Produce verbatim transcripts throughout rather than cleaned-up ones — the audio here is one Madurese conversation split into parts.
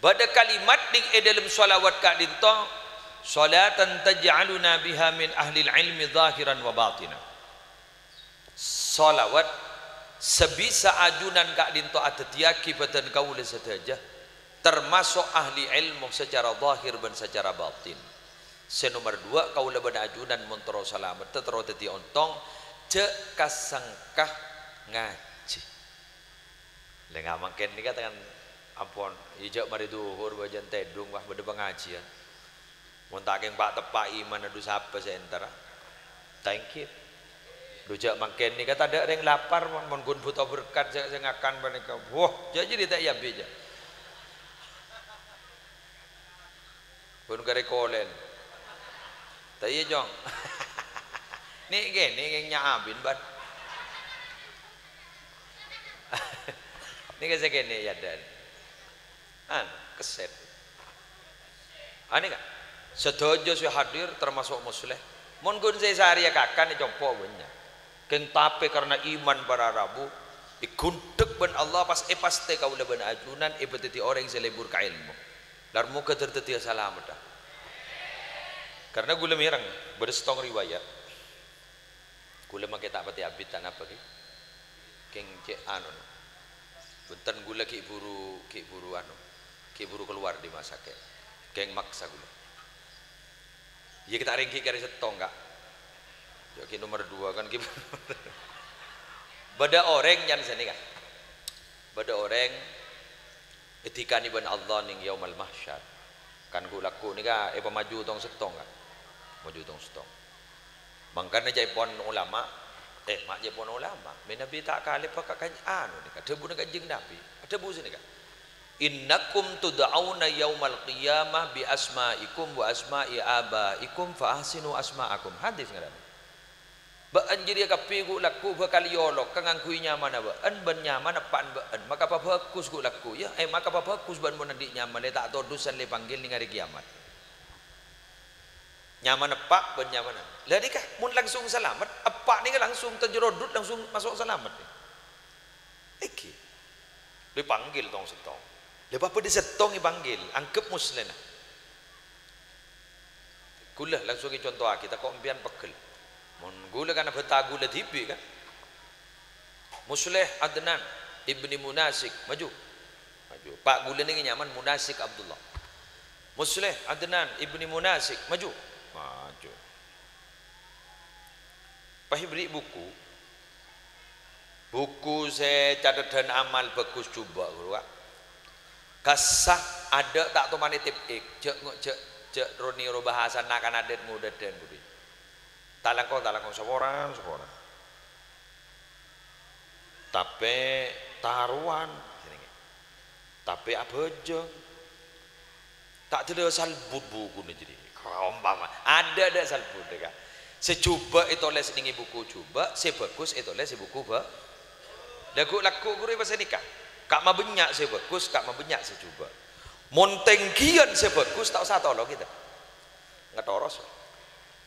Bâdâ kalimat nèng è dâlem shalawat ka'dinto, "Shalatan taj'aluna biha min ahlil ilmi dhahiran wa batina." Shalawat sè bisa ajunan ka'dinto adhâddhiyâghi bhâdhân kaulâ sadhâjâ, tamaso' ahli èlmo sacara dhahir bân sacara batin. Sè nomer duwâ', kaulâ bân ajunan mon terro salamet, terro dhâddhi ontong, jhâ' ka-sengka ngajhi. Lènga mangkèn nèka kan ampon, iyâ jhâ' marè dhuhur bâjâna tèdung, wah, bâdâ pangajiyân. Mon ta' kèng pa'-teppa' imanna, dhu sapa sè entara? Thank you. Dhu jhâ' mangkèn nèka tadâ' rèng lapar, mon, mon ghun bhuto berkat sè, sè ngakan panèka. Wah, jhâ' jârèya ta' èabit, jhâ'. Ghun karè kolèn. Ta' iyâ, Cong? Nè' kènè' kèng nyabin, Bân. Nèka sè kènè' yâ, Dan. Anu, kesèt. Anèka, sadhâjâ sè hadir, tamaso' Musleh. Mon ghun sè sarèya kakan, è compo' bânnya'. Kèng tapè karna iman para rabu, èghundhek bân Allah, pas èpastè kaulâ bân ajunan èpadhâddhi orèng sè lebur ka èlmo. Lar moghâ dhâr-dhâddhiyâ salamedhâ. Karna ghulâ mèreng, bâdâ sèttong riwayat. Ghulâ mangkè ta' patè abit, ta' napa, ghi? Kèng cè' anu, bhunten, ghulâ ghi' buru, ghi' buru anu, ghi' buru kalowar dâri rumah sakè'. Kèng maksa ghulâ. Iyâ, ghi' ta' rèng ghi' karè sèttong, Ka'. Jhâ' ghi' nomer duwâ' kan ghi' buru. Bâdâ orèng nyang sanèka. Bâdâ orèng èdhikanè bân Allah nèng Yaumal Mahsyar. Kan ghu'-lagghu' nèka èpamaju tong-sèttong, kan? Maju tong-sèttong. Mangkana ca'èpon ulama, eh, ma' ca'èpon ulama, mè' Nabi ta' kalèbâ ka kan-, anu nèka, dhâbuna Kanjeng Nabi. Adhâbu sanèka, "Innakum tud'auna yaumal qiyamah bi asma'ikum wa asma'i abaikum fa ahsinu asma'akum." Hadis ngarana. Bâ'ân jârèya kabbhi ghu'-lagghu' bhâkal èolok ngangghuy nyamana bâ'ân bân nyamana eppa'na bâ'ân. Maka pabhâghus ghu'-lagghu', ya, eh, maka pabhâghus bâ'ân mon andi' nyama lè ta' todusân lè panggil nèng arè kèyamat. Nyamana eppa' bân nyamana. Lah nèka, mon langsung salamet, eppa' nèka langsung tajrodut, langsung maso' salamet. Èngghi. Lè panggil tong-sèttong. Lè pabâdâ sèttong èpanggil, angghep Muslèna. Ghulâ langsung ècontowaghi, tako' empèyan pegghel. Mon ghulâ kan abhânta ghulâ dhibi', kan? Musleh Adnan ibni Munasik, maju. Maju. Eppa' ghulâ nèka nyamana Munasik Abdullah. Musleh Adnan ibni Munasik, maju. Maju. Pas èberri' buku. Buku sè cathedhân amal bhâghus jhubâ', ghuru, Ka'. Kassa' adâ' ta' tomanè tèp-èk, jhâ' ngo-, jhâ', jhâ' ro-nèro bhâsana kan adât ngodâdhân budi. Ta' langkong, ta' langkong, saporana, saporana. Tapè tarowan, jenengè. Tapè abhâjâng. Ta' dâlâ salbut bukuna jârèya. Ompama, adâ', adâ' salbut, ya, Ka'. Sè jhubâ' ètolès nèng è buku jhubâ', sè bhâghus ètolès è buku bhâ-, lagghu'-lagghu' ghuru pas nèka. Ka' mabânnya' sè bhâghus, ka' mabânnya' sè jhubâ'. Mon tèngghiyân sè bhâghus, ta' osa tolong kita. Ngatoros.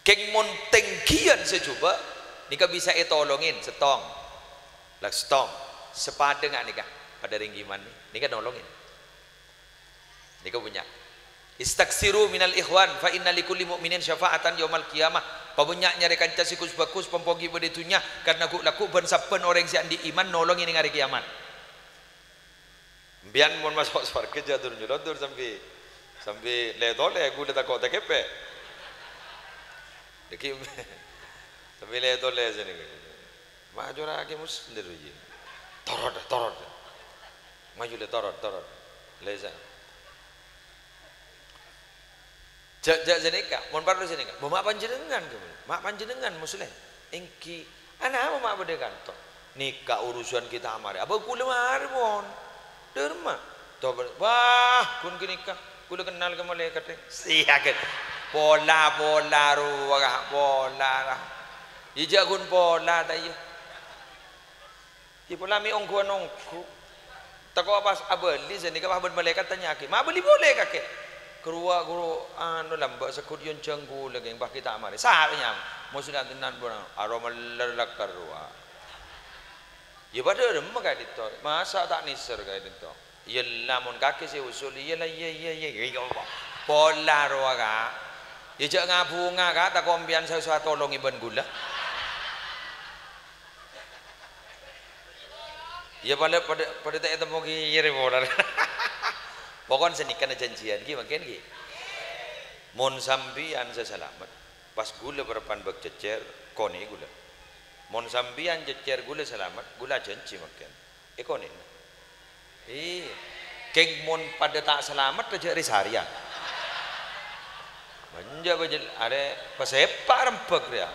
Kèng mon tèngghiyân sè jhubâ', nèka bisa ètolongè, sèttong. Lah, sèttong. Sè padâ nga' nèka, padâ rèng iman nè-, nèka nolongè. Nèka bânnya'. "Istaksiru minal ikhwan, fa inna likulli mu'minin syafa'atan yaumal qiyamah." Pabânnya' nyarè kanca sè ghus-bhâghus, pong-pong ghi' bâdâ è dhunnya, karna ghu'-lagghu' bân sabbhân orèng sè andi' iman nolongè nèng arè kèyamat. Empèyan mon maso' sowarghâ jhâ' dur-nyoloddur sambi, sambi lè-tolè, ghulâ tako' takèpè'. Dâgghi' sambi lè-tolè sènèng. Ma' jhurâ' Kè Mus, nèro, yâ. Torot, torot. Maju lè, torot, torot. Lè, sa-, jhâ', jhâ' sènèka, mon parlo sènèka. Bâ, ma' panjhennengngan, ma' panjhennengngan Musleh. Èngghi. Anapa ma' bâdâ è kanto? Nèka urusan kita marè. Apa ghulâ marè, pon? Dârma. Toba-, wah, ghun ghânèka. Ghulâ kennal ka malaèkat, è. Siya, kan. Pola, pola, rowa, pola, lah. Iyâ, jhâ' ghun pola, ta' iyâ? Iyâ, pola mè' ongghuwân ongghu. Tako' pas abâli sènèka, pas bân malaèkat tanya'aghi, "Ma' abâli polè, kakè?" "Ghâruwa, ghuru, anu, lambâ' segghut yonjhâng ghulâ, ghi' pas ghi' ta' marè." Sara nyama, "Musleh Adnan, pon, aro mèller la ghâruwa." Iyâ, padâ remma ka'dinto. Masa' ta' nèser ka'dinto? Iyâ la, mon kakè sè usul, iyâ la, iyâ, iyâ, iyâ, iyâ, iyâ, pola rowa, Ka'. Iyâ jhâ' ngabhunga, Ka', tako' empèyan sè osa tolongè bân ghulâ. Iyâ, palè padâ, padâ ta' ètemmo ghi, iyâ rè pola. Pokon sanèkana jhânjhiyân ghi, mangkèn ghi. Mon sampèyan sè salamet, pas ghulâ parappa'na bâk jhejjhâr, konè'è ghulâ. Mon sampèyan jhejjhâr ghulâ salamet, ghulâ ajhânjhi mangkèn. Èkonè'è. Iyâ. Kèng mon padâ ta' salamet, jhâ' rè-sarèyan. Bânnya' bâjâ, arè pasèpa' rembhâk rèya.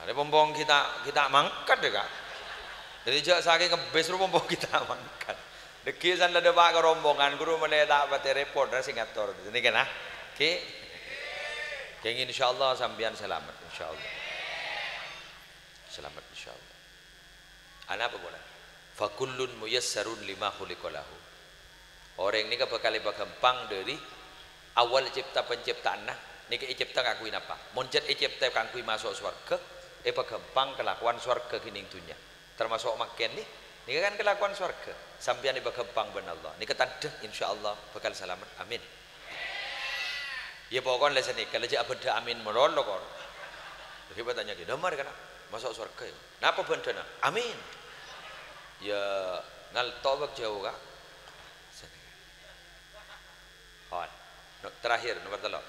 Arè pompong ghi' ta', ghi' ta' mangkat, yâ, Ka'. Dhâddhi jhâ' sakèng ngebbis ro pompong ghi' ta' mangkat. Dhâggi' san la dâpa' ka rombongan, ghuru mèlè ta' patè rèpot, ra sè ngator. Nèka, nah. Ghi. Kèng insyaallah sampèyan salamet, insyaallah. Salamet, insyaallah. Anapa polè? "Fa kullun muyassarun lima khuliqa lahu." Orèng nèka bhâkal èpaghâmpang dhâri awal cèpta pancèptaanna, nèka ècèpta kaangghuy napa? Mon jhât ècèpta kaangghuy maso' sowarghâ, èpaghâmpang kalakowan sowarghâ kènèng dhunnya. Tamaso' mangkèn nè, nèka kan kalakowan sowarghâ. Sampèyan èpaghâmpang bân Allah. Nèka tandhâ, insyaallah bhâkal salamet. Amin. Iyâ, pokon la sanèka, la jhâ' abhândhâ amin malolo, kor. Dhâggi' patanya ghi, "Dâ' marè kana maso' sowarghâ, yâ?" Napa bhândhâna? Amin. Iyâ, ngalto bâk jhâu, Ka'. Hon. No, terakhir, nomor tello'.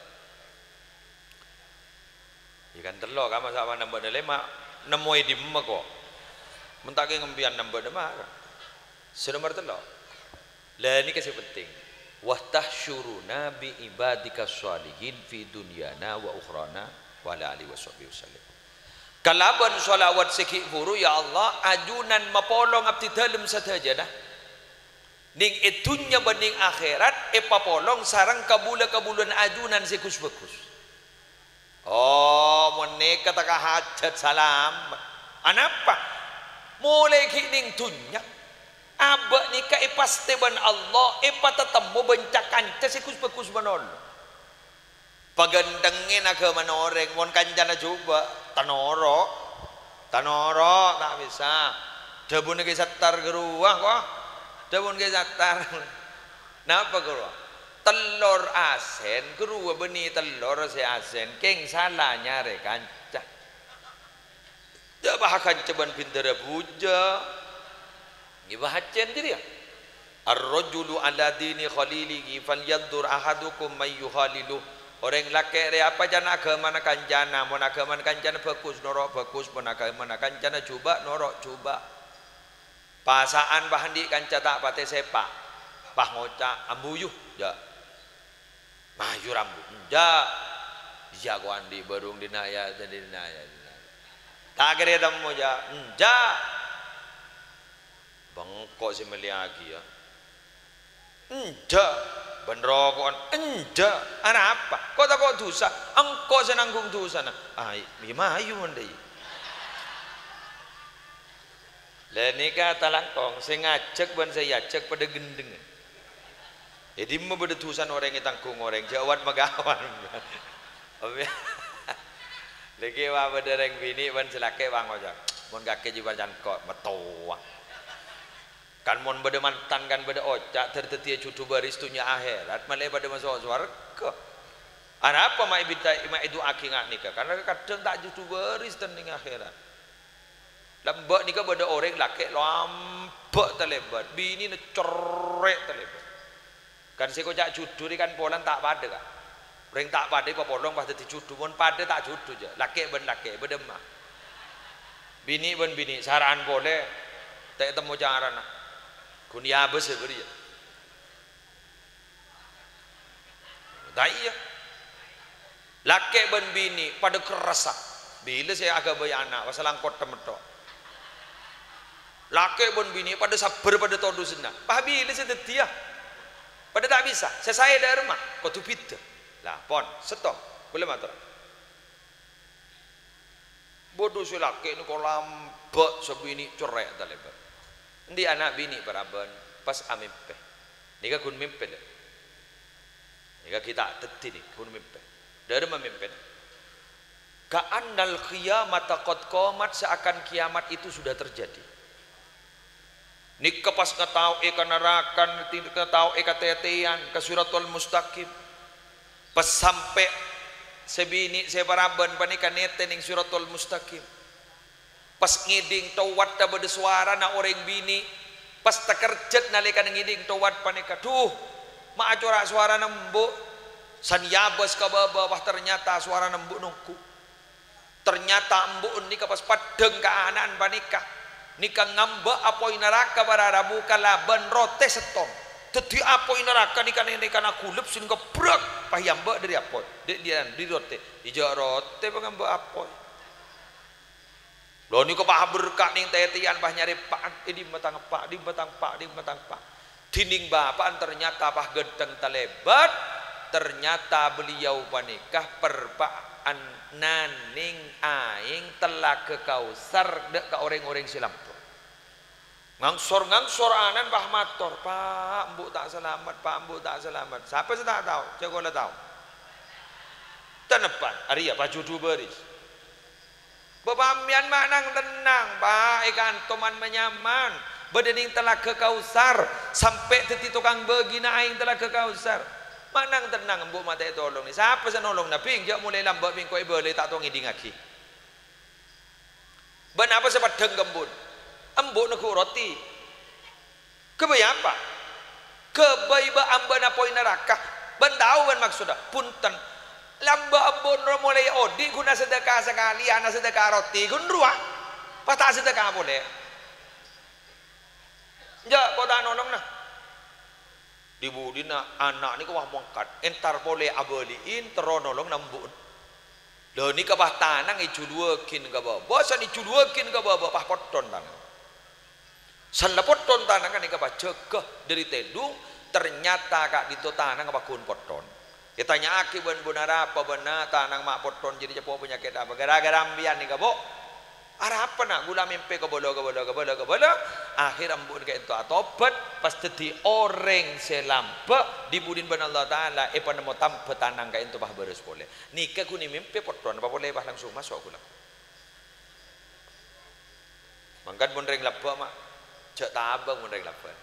Iyâ kan tello', Ka', masa' nambâna lèma'? Nemmo è dimma, ko'? Mon ta' kèng empèyan nambâna mara. Sè nomor tello'. La, nèka sè penting. "Wa tahsyuruna bi ibadika shalihin fi dunyana wa ukhrana," wa ala alihi wa sahbihi wasallam. Kalabân shalawat sè ghi' bhuru, ya Allah, ajunan mapolong abdhi dhâlem sadhâjâna. Nèng è dhunnya bân nèng akhèrat èpapolong sareng kabulâ-kabulâna ajunan sè ghus-bhâghus. Oh, mon nèka ta' ka hajhât salamet. Anapa? Molaè ghi' nèng dhunnya, abâ' nèka èpastè bân Allah, èpatatemmo bân ca-kanca sè ghus-bhâghus malolo. Paghânthengngè aghâmana orèng, mon kancana jhubâ', tanoro'. Tanoro', ta' bisa. Dhâbuna Kè Sattar ghâruwa, ko'. Dhâbuna Kè Sattar. Napa ghâruwa? Tellor asèn, ghâruwa bânnè tellor sè asèn, kèng sala nyarè kanca. Jhâ' bâ kanca bân bhindhârâ bujâ. Ngèbâ hajjhân jârèya. "Ar-rajulu ala dini khalilihi falyanzur ahadukum may yukhalilu." Orèng lakè' rèya apa ca'na aghâmana kancana. Mon aghâmana kancana bhâghus, noro' bhâghus. Mon aghâmana kancana jhubâ', noro' jhubâ'. Pasa'an bâ andi' kanca ta' patè sèpa'. Bâ ngoca', "Ambuyu, jhâ'." Mayu rambu, "Enjâ'." Iyâ, ko' andi' bârung dinna', yâ, dinna', yâ, dinna'. Ta' kèra ètemmo, jhâ'. "Enjâ'." "Bâ engko' sè mellèyaghi, yâ." "Enjâ'." "Bân roko'an." "Enjâ'." "Anapa? Ko' tako' dhusa?" "Engko' sè nangghung dhusana." "Ai, mayu mon dâi'." La nèka talangkong, sè ngajhâk bân sè èajhâk padâ ghendhengnga. È dimma bâdâ dhusana orèng ètangghung orèng, jhâ' wat-magawan. Lagi wa bâdâ rèng binè' bân sè lakè' wa ngoca', "Mon kakè jiwa cangko', matowa." Kan mon bâdâ mantan, kan bâdâ oca', dâr-, dâddhiyâ jhudhu bâris dhunnya akhèrat, malè padâ maso' sowarghâ. Anapa ma' èbinta-, ma' èdu'aaghi nga' nèka? Karna kadhâng ta' jhudhu bâris tennèng akhèrat. Lambâ' nèka bâdâ orèng lakè' lambâ' talèbât, binèna cerrè' talèbât. Kan sè èkoca' jhudhu rè kan polana ta' padâ, Ka'. Orèng ta' padâ èpapolong pas dâddhi jhudhu, mon padâ ta' jhudhu, jhâ'. Lakè' bân lakè', bâdâ emma. Binè' bân binè', sara'an polè, ta' ètemmo carana. Ghun yabâs yâ bâriyâ. Ta' iyâ. Lakè' bân binè' padâ kerrassa. Bilâ sè aghâbây ana', pas langkot temmetto. Lakè' bân binè' padâ sabbhâr, padâ todhusanna. Pas bilâ sè dâddhiyâ? Padâ ta' bisa. Sè saè dâ'remma, kodhu bhidhâ. La, pon, sèttong. Kaulâ mator. Bâdâ sè lakè' nèko lambâ', sè binè' cerrè' talèbât. Andi' ana' binè' paraban, pas amèmpè. Nèka ghun mèmpè, lè. Nèka ghi' ta' dâddhi nèka, ghun mèmpè. Dâ'remma mèmpèna? "Ka'annal qiyamata qad qamat," seakan kiamat itu sudah terjadi. Nèka pas ngatao'è ka naraka, nèka ngatao'è ka tètèyan, ka Siratal Mustaqim. Pas sampè' sè binè' sè paraban panèka nètè neng Siratal Mustaqim. Pas ngèdhing towatta bâdâ sowarana orèng binè', pas takerjhât nalèkana ngèdhing towat panèka, "Dhu, ma' acora' sowarana embu'." San èabâs ka bâbâ, wah, ternyata sowarana embu' nongghu. Ternyata embu' nèka pas paddhâng ka ana'na panèka. Nèka ngambâ' apoy naraka para rabu kalabân rotè sèttong. Dhâddhi apoy naraka nèka nèkana ghulep sè ngebrak, pas èambâ' dâri apoy. Dâ' diyâ dâri rotè. Ijâ' rotè pangambâ' apoy. Lha nèko pas aberka' neng tètèyan, pas nyarè eppa'na, "È, dimma tang eppa', dimma tang eppa', dimma tang eppa'?" Dhinèng bapa'na ternyata pas ghânteng talèbât, ternyata beliau panèka perba'an nanèng aèng Telaga Kautsar dâ' ka orèng-orèng sè lambâ'. Ngangsor-ngangsor ana'na pas mator, "Pa', embu' ta' salamet, Pa', embu' ta' salamet." Sapa sè ta' tao? Jhâ' kaulâ tao. Teneppan, arèya pas judhu bâris. Bâ' sampèyan ma' nang-tennang, Pa', è kanto man-manyaman. Bâdâ neng Telaga Kautsar, sampè' dhâddhi tokang bâgina aèng Telaga Kautsar. Ma' nang-tennang, embu' matè ètolong nè. Sapa sè nolong? Nabbhi, jhâ' molaè lambâ' bi' engko' èbâlâi ta' tong ngèdhingngaghi. Bân apa sè paddhâng ka embu'na? Embu'na ghu' roti. Ghâbây apa? Ghâbây bâ' ambâna apoy naraka. Bân tao bân maksoddhâ? Bhunten. Lambâ' embu'na molaè odi' ghu' nasedekah sakalèyan, nasedekah roti ghu' rowa. Pas ta' sedekah polè. Jhâ' engko' ta' nolong, na. Dhi-budhina ana' nèko wah mangkat, entar polè abâli'i, terro nolong embu'na. Lha nèka pas tanang èjhuluwâghin ka bâbâ, san èjhuluwâghin ka bâbâ, pas potthon tanang. San la potthon tanang nèka pas jâgâ dâri tèdung, ternyata ka'dinto tanang pas ghun potthon. Ètanya'aghi bân bun arapa bâ'na tanang ma' potthon jârèya, cè' po panyakèt apa? Ghârâ-ghârâ sampèyan nèka, Bu'. Arapa, na'? Ghulâ mèmpè kabâlâ, kabâlâ, kabâlâ, kabâlâ. Akhèr embu'na ka'dinto atobhât, pas dhâddhi orèng sè lambâ', dhi-budhina bân Allah Ta'ala èpanemmo tambhâ tanang ka'dinto pas bârâs polè. Nèka ghun mèmpè potthon, pas polè pas langsung maso' ghulâ. Mangkana mon rèng lambâ', ma', jhâ' tabâng mon rèng lambâ'.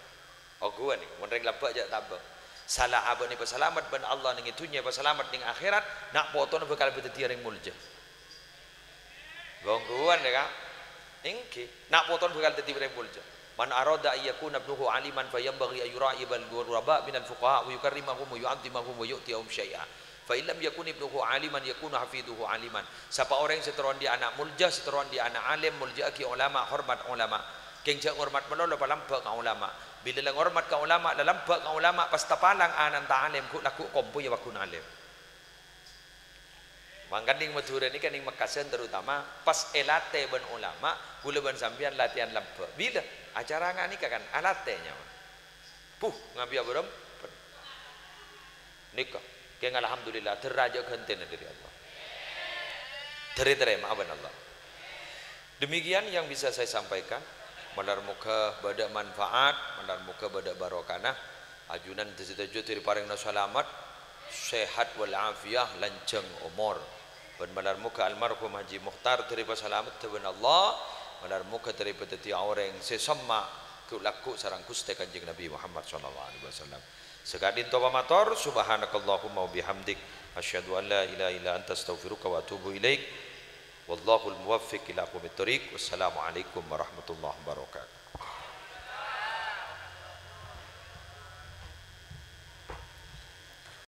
Ongghuwân, nèka, mon rèng lambâ' jhâ' tabâng. Sala abâ'na èpasalamet bân Allah neng è dhunnya, èpasalamet neng akhèrat, na' potona bhâkal dhâddhiyâ rèng molja. Ongghuwân, ya, Ka'? Èngghi. Na' potona bhâkal dhâddhi rèng molja. "Man arada an yakuna ibnuhu aliman fa yanbaghi an yura'iya bal ghuraba minal fuqaha wa yukarrimahum wa yu'azzimahum wa yu'tiyahum syai'a. Fa in lam yakun ibnuhu aliman yakunu hafidhuhu aliman." Sapa orèng sè terro andi' ana' molja, sè terro andi' ana' alim, molja'aghi ulama, hormat ulama. Kèng jhâ' ngormat malolo, palambâ' ka ulama. Bilâ la ngormat ka ulama, la lambâ' ka ulama, pas tapalang ana'na ta' alim, ghu'-, lagghu' kompoyya pagghun alim. Mangkana neng Madhurâ nèka, neng Mekkasân terutama, pas èlatè bân ulama, ghulâ bân sampèyan latèyan lambâ'. Bilâ? Acara nga' nèka kan, alatè nyawa. Puh, ngabi abârem. Nèka, kèng alhamdulillah, dârâjhât ghântèna dâri Allah. Dâri tarèma'a bân Allah. Demikian yang bisa saya sampaikan. Malar moghâ bâdâ manfaat, malar moghâ bâdâ barokana. Ajunan sè toju' dâri parèngna salamet, sehat wal afiyah, lanjhâng omor. Bân malar moghâ almarhum Haji Mukhtar dâri pasalamedda bân Allah, malar moghâ dâri padhâddhiyâ orèng sè semma' ghu'-, lagghu' sareng Ghustè Kanjeng Nabi Muhammad sallallahu alaihi wasallam. Saka'dinto pamator, subhanakallahumma wa bihamdik, asyhadu an la ilaha illa anta, astaghfiruka wa atubu ilaik. Wallahul muwaffiq ila aqwamit thoriq. Wassalamualaikum warahmatullahi wabarakatuh.